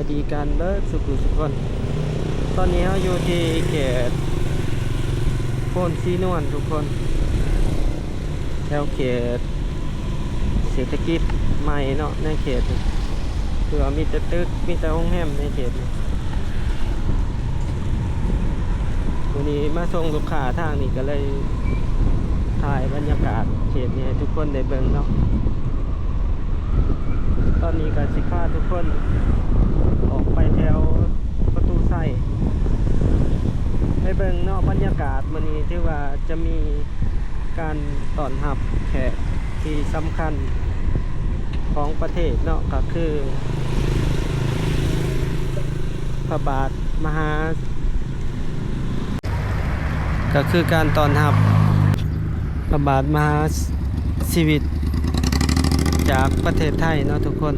ດີກັນເບີດສູ່ຜູ້ສູ່ຄົນ. ຕອນນີ້ເຮົາຢູ່ທີ່ເຂດໂພນສີນວນທຸກຄົນ, ແຖວເຂດເສດຖະກິດໃໝ່ເນາະ ໃນເຂດນີ້ ຄືວ່າມີແຕ່ຕຶກ ມີແຕ່ໂຮງແຮມໃນເຂດນີ້. ມື້ນີ້ມາສົ່ງລູກຄ້າທາງນີ້ ກໍເລີຍຖ່າຍບັນຍາກາດເຂດນີ້ໃຫ້ທຸກຄົນໄດ້ເບິ່ງເນາະ. ຕອນນີ້ກໍຊິພາທຸກຄົນອອກໄປແຖວປະຕູໄຊ ໄປເບິ່ງເນາະ. ບັນຍາກາດມື້ນີ້ຖືວ່າຈະມີການຕ້ອນຮັບແຂກທີ່ສຳຄັນຂອງປະເທດເນາະ ກໍຄືພະບາດມະຫາ ກໍຄືການຕ້ອນຮັບພະບາດມະຫາຊີວິດຈາກປະເທດໄທເນາະທຸກຄົນ.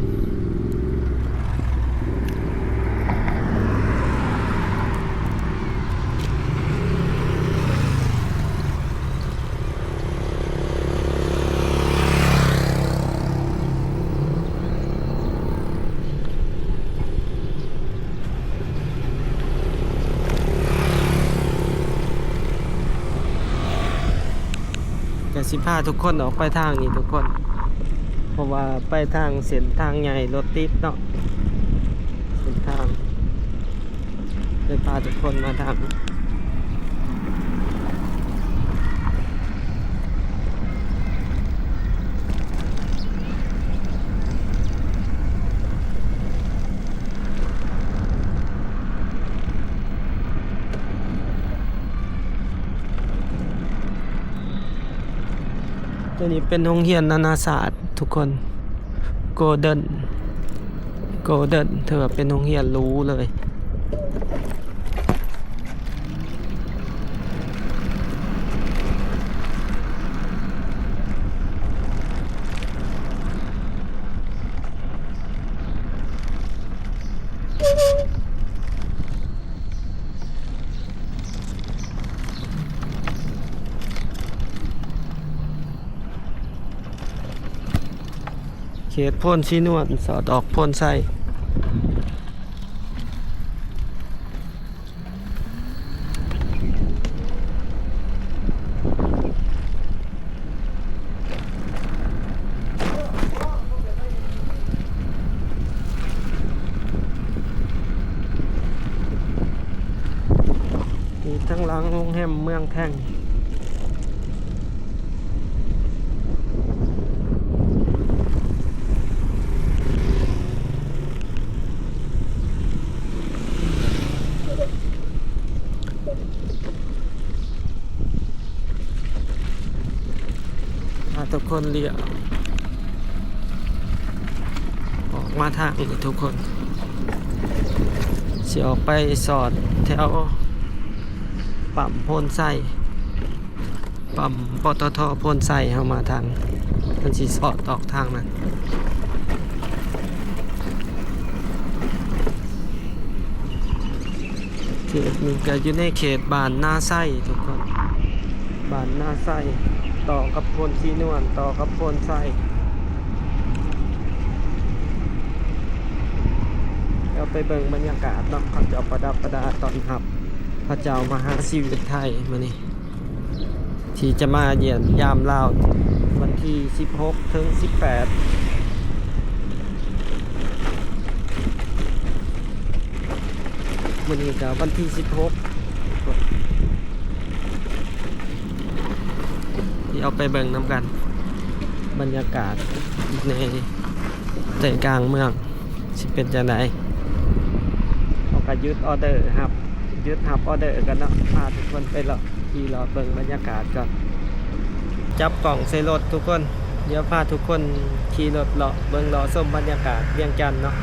ກະຊິພາທຸກຄົນອອກໄປທາງນີ້ທຸກຄົນ ເພາະວ່າໄປທາງເສັ້ນທາງໃຫຍ່ລົດຕິດເນາະ ເສັ້ນທາງ ເລີຍພາທຸກຄົນມາທາງ ຕົວນີ້ເປັນໂຮງຮຽນນານາຊາດທຸກຄົນ Golden Golden ຖືວ່າເປັນໂຮງຮຽນຫຼູເລີຍ. ເຂດໂພນສີນວນ ສອດອອກໂພນໄຊ. ຢູ່ທາງຫຼັງໂຮງແຮມເມືອງແທ່ງ. ພາທຸກຄົນລ້ຽວອອກມາທາງນີ້ທຸກຄົນ ຊິອອກໄປສອດແຖວປ້ຳໂພນໄຊ. ປ້ຳ ປຕທ ໂພນໄຊ ເຮົາມາທາງ ມັນຊິສອດອອກທາງນັ້ນ. ເຂດນີ້ກໍຢູ່ໃນເຂດບ້ານນາໄຊທຸກຄົນ ບ້ານນາໄຊ ຕໍ່ກັບໂພນສີນວນ ຕໍ່ກັບໂພນໄຊ. ດຽວໄປເບິ່ງບັນຍາກາດເນາະ ເຂົາເຈົ້າປະດັບປະດາຕ້ອນຮັບພະເຈົ້າມະຫາຊີວິດໄທມື້ນີ້ ທີ່ຈະມາຢ້ຽມຢາມລາວ ວັນທີສິບຫົກເຖິງສິບແປດ ມື້ນີ້ກໍວັນທີສິບຫົກ ດຽວໄປເບິ່ງນຳກັນ ບັນຍາກາດໃນໃຈກາງເມືອງ ຊິເປັນຈັ່ງໃດ? ເຮົາກໍຢຸດອໍເດີຮັບ ຢຸດຮັບອໍເດີກັນເນາະ ພາທຸກຄົນໄປເລາະ ຂີ່ເລາະເບິ່ງບັນຍາກາດກ່ອນ. ຈັບກ້ອງໃສ່ລົດທຸກຄົນ ດຽວພາທຸກຄົນຂີ່ລົດເລາະເບິ່ງເລາະຊົມບັນຍາກາດວຽງຈັນເນາະ.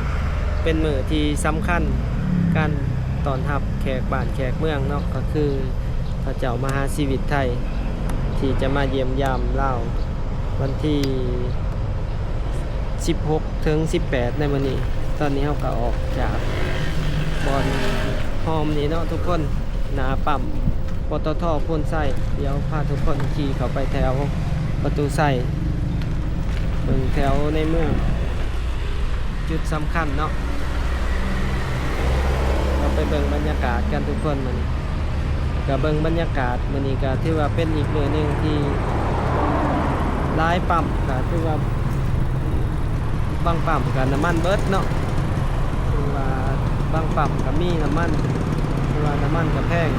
ເປັນມື້ທີ່ສຳຄັນ ການຕ້ອນຮັບແຂກບ້ານແຂກເມືອງເນາະ ກໍຄືພະເຈົ້າມະຫາຊີວິດໄທ ທີ່ຈະມາຢ້ຽມຢາມລາວ ວັນທີສິບຫົກເຖິງສິບແປດໃນມື້ນີ້. ຕອນນີ້ເຮົາກໍອອກຈາກບ່ອນຮອມນີ້ເນາະທຸກຄົນ ໜ້າປ້ຳ ປຕທ ໂພນໄຊ. ດຽວພາທຸກຄົນຂີ່ເຂົ້າໄປແຖວປະຕູໄຊ ເບິ່ງແຖວໃນເມືອງ ຈຸດສຳຄັນເນາະ. ໄປເບິ່ງບັນຍາກາດກັນທຸກຄົນ ມື້ນີ້ກະເບິ່ງບັນຍາກາດ. ມື້ນີ້ກະຖືວ່າເປັນອີກມື້ໜຶ່ງທີ່ຫຼາຍປ້ຳ ກະຖືວ່າບາງປ້ຳກະນ້ຳມັນເບິດເນາະ ຖືວ່າບາງປ້ຳກະມີນ້ຳມັນ ແຕ່ວ່ານ້ຳມັນກະແພງ.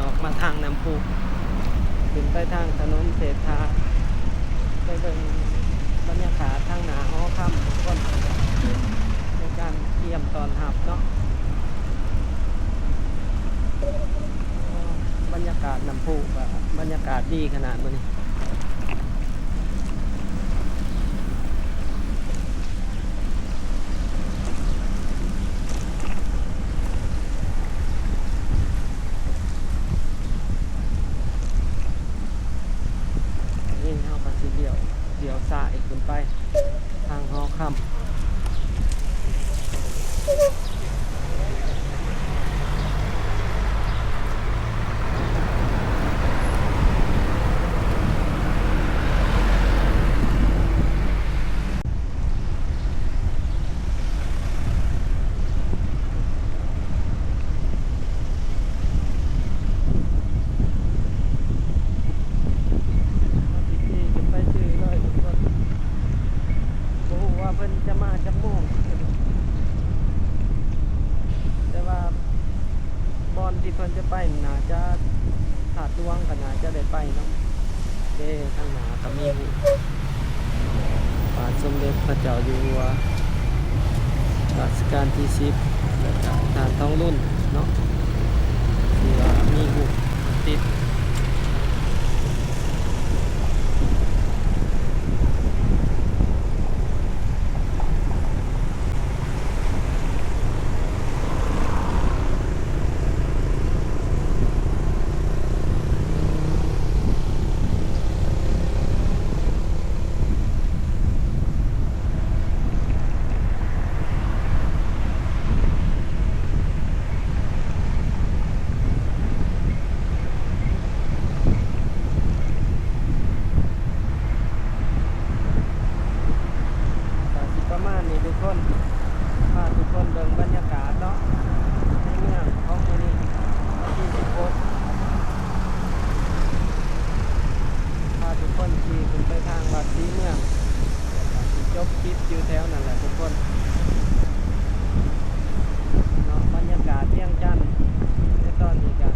ອອກມາທາງນ້ຳພຸ ຂຶ້ນໄປທາງຖະໜົນເສດຖາ ໄປເບິ່ງບັນຍາກາດທາງໜ້າຫໍຄຳ ທຸກຄົນ ໃນການກຽມຕ້ອນຮັບເນາະ. ບັນຍາກາດນ້ຳພຸກໍບັນຍາກາດດີຂະໜາດມື້ນີ້. ນີ້ເຮົາກໍຊິລ້ຽວ ລ້ຽວຊ້າຍຂຶ້ນໄປທາງຫໍຄຳ. ເຮົາຊິຂີ່ຂຶ້ນໄປຊື່ເລີຍທຸກຄົນ ບໍ່ຮູ້ວ່າເພິ່ນຈະມາຈັກໂມງ ແຕ່ວ່າບ່ອນທີ່ເພິ່ນຈະໄປໜ້າຈະ ທາດຫຼວງກໍໜ້າຈະໄດ້ໄປເນາະ. ເດ້ ທາງໜ້າກໍມີຮູບພະບາດສົມເດັດພະເຈົ້າຢູ່ຫົວ ລາຊະການທີສິບ ແລ້ວກໍທ່ານທອງລຸນເນາະ ທີ່ວ່າມີຮູບຕິດ. ກໍຊິປະມານນີ້ທຸກຄົນ ພາທຸກຄົນເບິ່ງບັນຍາກາດເນາະ ໃນເມືອງຂອງມື້ນີ້ ວັນທີສິບຫົກ ພາທຸກຄົນຂີ່ຂຶ້ນໄປທາງວັດສີເມືອງ ແລ້ວກໍຊິຈົບຄລິບຢູ່ແຖວນັ້ນແຫຼະທຸກຄົນເນາະ. ບັນຍາກາດວຽງຈັນໃນຕອນນີ້ກໍ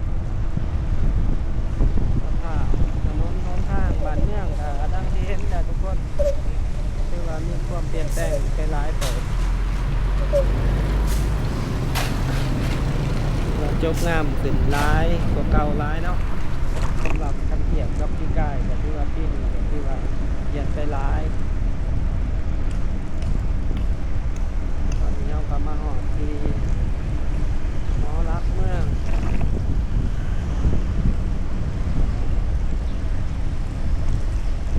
ສະພາບຖະໜົນຫົນທາງບ້ານເມືອງກໍດັ່ງທີ່ເຫັນແຫຼະທຸກຄົນ ຖືວ່າມີຄວາມປ່ຽນແປງໄປຫຼາຍເຕີບ ຖືວ່າຈົບງາມຂຶ້ນຫຼາຍກວ່າເກົ່າຫຼາຍເນາະ. ສຳລັບຄັນທຽບກັບປີກາຍກໍຖືວ່າປີນີ້ກໍຖືວ່າປ່ຽນໄປຫຼາຍ. ຕອນນີ້ເຮົາກໍມາຮອດທີ່ຫໍຫຼັກເມືອງ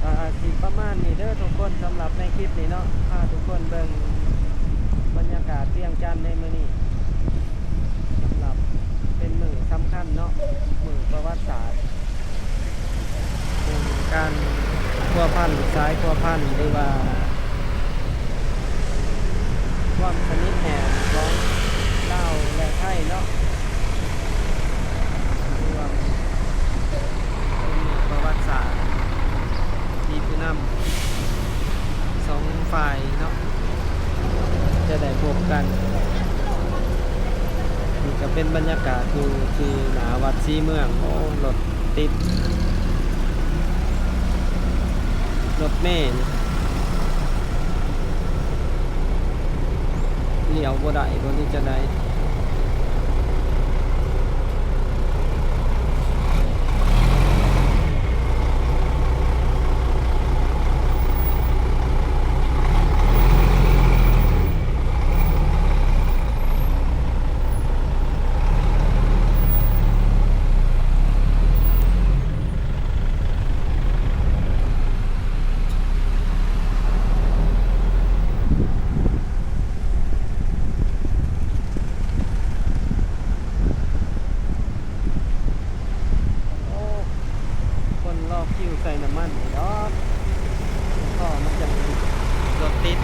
ກໍຊິປະມານນີ້ເດີທຸກຄົນ ສຳລັບໃນຄລິບນີ້ເນາະ ພາທຸກຄົນເບິ່ງບັນຍາກາດວຽງຈັນໃນມື້ນີ້ ສຳລັບເປັນມື້ສຳຄັນເນາະ ມື້ປະຫວັດສາດ ເປັນການພົວພັນ ສາຍພົວພັນ ຫຼືວ່າຄວາມສະໜິດແໜ້ນຂອງລາວ ແລະ ໄທເນາະ ຖືວ່າເປັນມື້ປະຫວັດສາດ ມີຜູ້ນຳສອງຝ່າຍເນາະ ຈະໄດ້ພົບກັນ. ນີ້ກໍເປັນບັນຍາກາດຢູ່ທີ່ໜ້າວັດສີເມືອງ. ໂອ້ ລົດຕິດ ລົດເມນີ້ ລ້ຽວບໍ່ໄດ້ບໍ່ ຫຼືຈັ່ງໃດ? ໂອ້ ຄົນລໍຄິວໃສ່ນ້ຳມັນນີ້ດອກ ພໍມັນຈັ່ງລົດຕິດ.